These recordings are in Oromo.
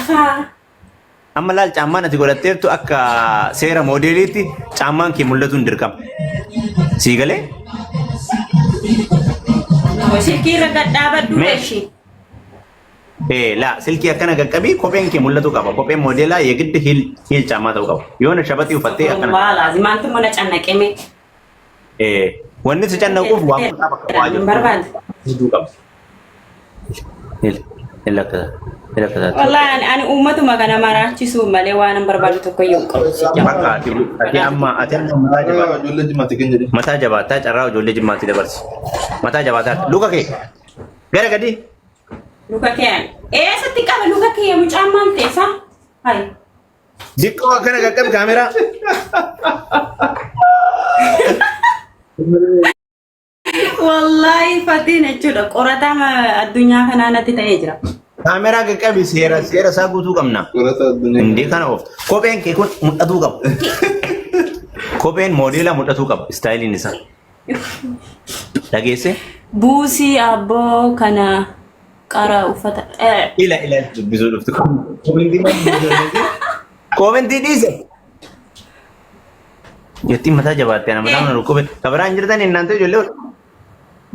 Dafaa. Amma laal caammaan ati godhatteertu akka seera moodeeliitti caammaan kee mul'atuun dirqama. Sii galee? Silkii irra gad dhaabadhu Mee. ishii. Ee laa silkii akkana qaqqabii kopheen kee mul'atu qaba. Kopheen moodeelaa yeegiddi hiil hiil caammaa ta'uu qaba. Yoona shabaxii uffattee akkana. Waa laazimaantu mana cannaqeme. Ee wanni si cannaquuf waan kutaa bakka bu'aa Hin jirtu. barbaadu. Hedduu qaba. Hil hil akka hil akka taate. Wallaahi ani uummatuma kana maraachisuu malee waan hin barbaadu tokko iyyuu hin qabu si jaa. Bakka ati amma mataa jabaata. Ijoollee jimmaatti kan jedhe. Mataa jabaataa carraa ijoollee jimmaatti dabarsi. Mataa jabaataa luka kee gara gadi. Luka kee ani. Eessatti qaba luka kee mucaan maal ta'e saa? Hai. Diqqoo akkana qaqqabi kaameraa. Wallaahi fatiin jechuudha qorataa addunyaa kanaa natti ta'ee jira. Kaameraa qaqqabi seera seera isaa guutuu qabna. Qorata addunyaa. Indee kana oofta. Kopheen kee kun mul'atuu qaba. Kopheen moodeela mul'atuu qaba istaayiliin isaa. Dhageesse? Buusii abboo kana qara uffata. Ila ila dubbisuu dhuftu. Koomentii maal dubbisuu? Koomentii dhiise. Jettiin mataa jabaatte ana mataa mana dhukkube. Kabiraan jirtan innaan ta'e ijoollee wal.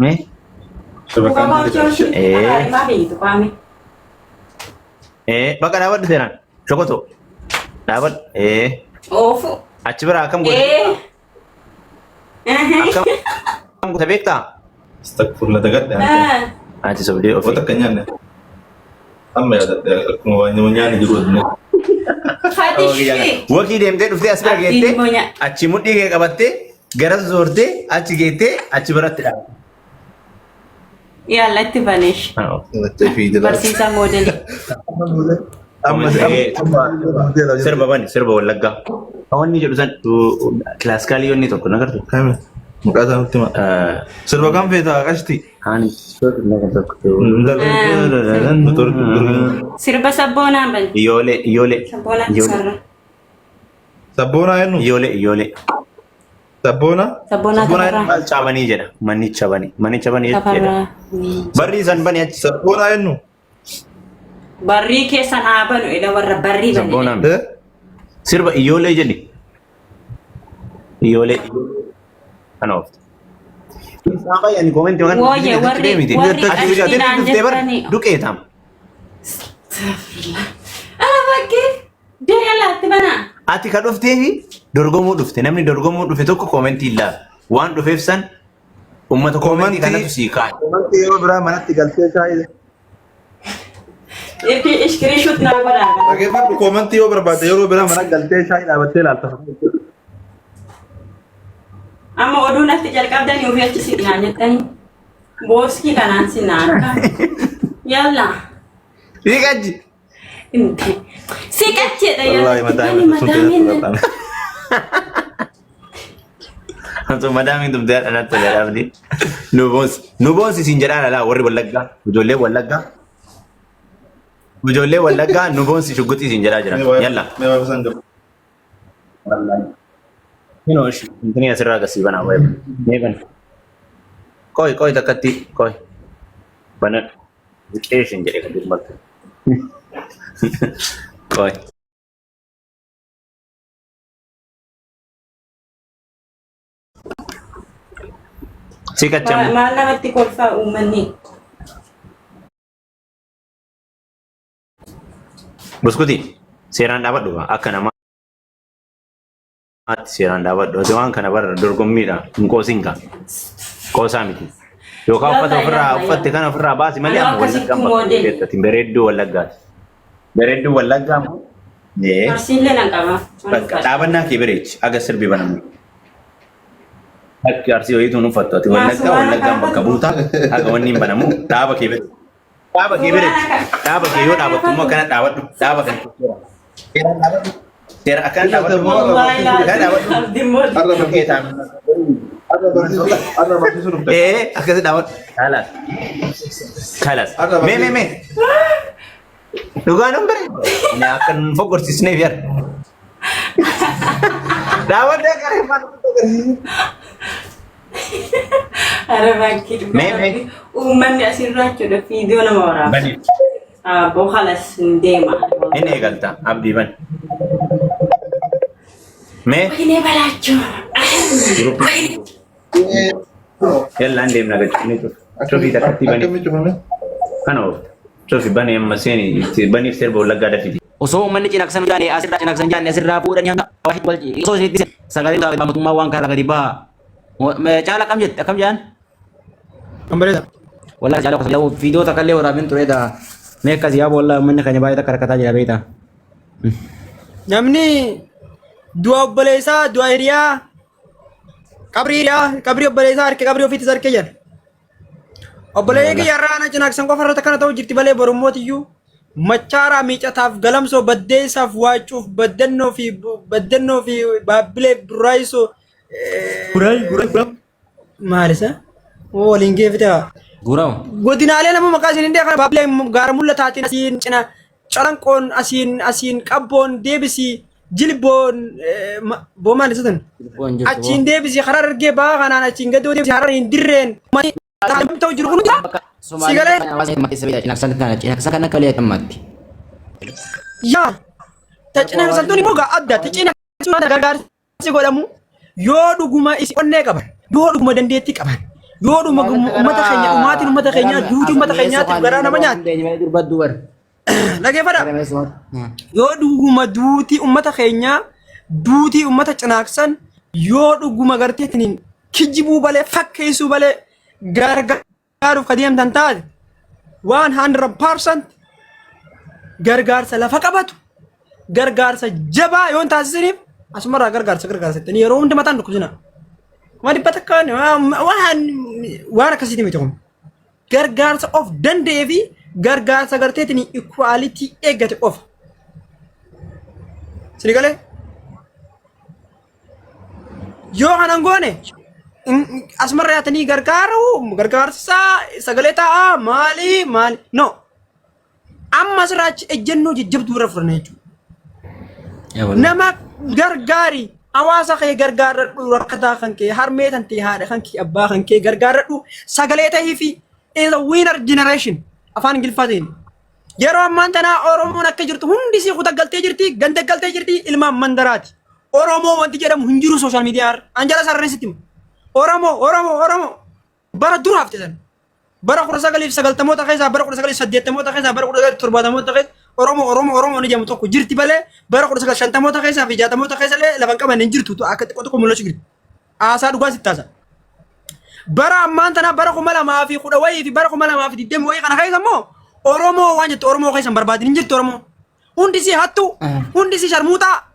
Mee? Ee bakka dhaabadhu seeraan. Shokoto. Dhaabadhu. Ee Oofu. achi biraa akkam godhe? Akkam godhe beektaa? Astagfirullah dagadhe. Ati sobdee ofii. Wanta akka nyaanne. Amma yaadadhe akkuma waan nyaanne jiru addunyaa. Fatishii. Wakii deemtee dhuftee as bira Abdiin geettee immoo nyaa- achi mudhii kee qabattee gara zoortee achi geettee achi biratti dhaabde. Yalla itti baneesh. Barsiisaa moodelii. Amma Sirba bani sirba wallaggaa. Wanni jedhu san kilaasikaalii wanni tokko nagartu. Maqaa isaa nutti hima. Sirba kam feetaa qashti? Ani tokko. Sirba sabboonaa bani. Iyyoolee iyyoolee Sabboonaa iyyoolee sarara. Sabboonaa eenyu? iyyoolee iyyoolee. Sabboona? Sabboonaa Tafarraa. Maal caabanii jedha manicha bani manicha bani jedha. Tafarraa. Barrii san bani achi. Sabboonaa eenyu? Barrii keessan haa banu ila warra barrii bane. Sabboonaa miti. Eh? Sirba iyyoolee jedhi. Iyyoolee. Kana oofta. Saafaa ani koomentii waan Wooyye, warri qashtiidhaan dhuftee bar jettanii. duqee taam. Ala bakkee deela itti banaa. Ati ka dhuftee fi dorgomuu dhufte namni dorgomuu dhufe tokko koomentii hin laalu. Waan dhufeef san uummata koomentii kanatu sii kaa'e. Koomentii yeroo biraa manatti galtee shaayii. Iskiriishuut naa godhaa. Dhaggeeffadhu koomentii yoo barbaadde yeroo biraa mana galtee shaayii dhaabattee ilaalta. Amma oduu natti jalqabdanii ofii achi siqnaa jettanii. Booskii kanaan sinaa akka. Yalla. Riqaji. Siqacheedha Wallaahi mataa yalla. himatu sun Madaamiin. keessatti Osoo madaamiin tumtee haadha natti tola dhaabdi. Nu boonsi. Nu boonsi siin jedhaan alaa warri Wallaggaa. Ijoollee Wallaggaa. Ijoollee Wallaggaa nu boonsi shugguxii siin jedhaa jiran. Yalla. Mee waa bisaan gabu. Hinoo ishi. Intini asirraa agarsiif banaa wayi. Mee bani. Qoy qoy takkatti qoy. Banadhu. Ziqeeshin jedhee kan dubbatu. Qoy. Si qachamu. Maal namatti kolfaa uummanni. Buskutii seeraan dhaabadhu akka namaatti seeraan dhaabadhu. Ati waan kana bara dorgommiidha hin qoosin kaa. Qoosaa miti. Yookaan uffata Yalla, ofirraa yalla, uffatte yalla. kana ofirraa baasi malee Anoo amma akkasitti wallaggaan bakka moodeeli. beektatin bareedduu wallaggaati. Bareedduu wallaggaa immoo ee Arsiillee nan qaba. bakka dhaabannaa kee bareechi aga sirbi banamu. Akki arsii wayiitu hin uffattu ati Maa wallaggaa suuraa wallaggaan bakka kaafatu. buuta haga wanni hin banamu dhaaba kee bareechi. Dhaaba kee bareechi. Dhaaba kee yoo dhaabattu immoo akkana dhaabadhu. Dhaaba kan seeraan dhaabadhu. Seera akkana dhaabadhu. Wallaahi Akkana dhaabadhu. abdiin mootii. Har'a Kee taa'u. Har'a barsiisuu dhufte. Ee akkasi dhaabadhu. Kalaas. Kalaas. Mee mee mee. Dhugaa nan bare. Ani akka nun foggorsiisneef yar. Dhaabadhu akka reeffaa nutti agarsiisu. Ara bakkee dhugaa Mee mee. rabbi. Uummanni asirraa jechuudha viidiyoo nama waraaba. Bani. Aboo halas hin deema. Inni eegalta abdii ban. Mee Wayinee balaachuu. Group yalla deemna gadi ni cufu. Cufii takkatti bani. Akkamii cufame? Kana oofta. Cufi bani amma seeni itti baniif sirba wallaggaa dafiti. Osoo uummanni cinaaqsan jaane asirraa cinaaqsan jaane asirraa fuudhanii hanga Awaashitti wal osoo isinitti sagalee mootummaa waan kana gadi baha. Caala akkam jette akkam jedhan? Kan bareeda. Wallahi caala qofa yaa'u viidiyoo takka illee waraabin ture daa. Mee akkas yaa wallahi uummanni keenya baay'ee takka rakkataa jira beektaa. Namni du'a obboleessaa, du'a hiriyaa, qabrii hiriyaa, qabrii obboleessaa harke qabrii ofiitis harke jedha. Obboleeyyi kiyya irraa ana cinaaqsan qofa irratti akkana ta'u jirti malee borummooti iyyuu machaaraa miicataaf galamsoo baddeessaaf waacuuf baddannoo fi baabbileef burraayisoo. Guray guray guray. Maal isa? Waliin geeffite haa. Guramu. Godinaalee nama maqaa isin hin beekan baabbilee gaara mul'ataatiin asiin cina calanqoon asiin asiin qabboon deebisii jilboon boo maal isa tan? Jilboon jirtu. Achiin deebisii karaa argee ba'aa kanaan achiin gadoo deebisii harar hin dirreen ta'u jiru kun jira. Somaalee Sigalee. kan hawaasa keessa beektaa cinaaqsan kana cinaaqsan kan akka walii ammatti. Yaa ta cina immoo gaa adda ta cina gargaarsi godhamu yoo dhuguma isi onnee qaban, yoo dhuguma dandeettii qaban, yoo dhuguma uummata keenya dhumaatiin uummata keenyaa duuti uummata keenyaatiif garaa nama nyaata. Dhageeffadha. Yoo dhuguma duutii uummata keenyaa duutii uummata cinaaqsan yoo dhuguma garteetiin kijibuu balee fakkeessuu balee gargaaruuf ka deemtan taate 100% gargaarsa lafa qabatu gargaarsa jabaa yoon taasisaniif asumarraa gargaarsa gargaarsa jettanii yeroo hunda mataan dhukkubsina. Waan 100 waan waan akkasiiti miti kun. Gargaarsa of danda'ee fi gargaarsa garteetiin equality eeggate qofa. Sini galee? Yoo kanan goone asumarra yaatanii gargaaru gargaarsa sagalee ta'a maali maali no amma asirraa achi ejjennoo jajjabduu irra fudhanna jechuudha. Nama gargaari hawaasa kee gargaarradhu, rakkataa kan kee, harmee tan ta'e, haadha kan kee, abbaa kan kee gargaarradhu, sagalee ta'ii fi is a winner generation afaan Ingiliffaatiin. Yeroo ammaan tanaa Oromoon akka jirtu hundi isii kuta galtee jirti, ganda galtee jirti, ilmaan mandaraati. Oromoo wanti jedhamu hin jiru social media irra. An jala sarareen sitti hima. Oromoo, Oromoo, Oromoo. Bara dura hafte san. Bara 1990moota keessaa, bara 1980moota keessaa, bara 1970moota keessa Oromoo, Oromoo, Oromoo ni jedhamu tokko jirti malee bara 1950moota keessaa fi 60moota keessa illee lafa hin qabanne hin jirtu akka xiqqoo tokko mul'achuu jirti. Haasaa dhugaa sitti taasa. Bara ammaan tanaa bara 2010 wayii fi bara 2020 wayii kana keessa immoo Oromoo waan jettu Oromoo keessa hin barbaadin, hin jirtu Oromoo. Hundi isii hattuu, hundi isii sharmuuxaa.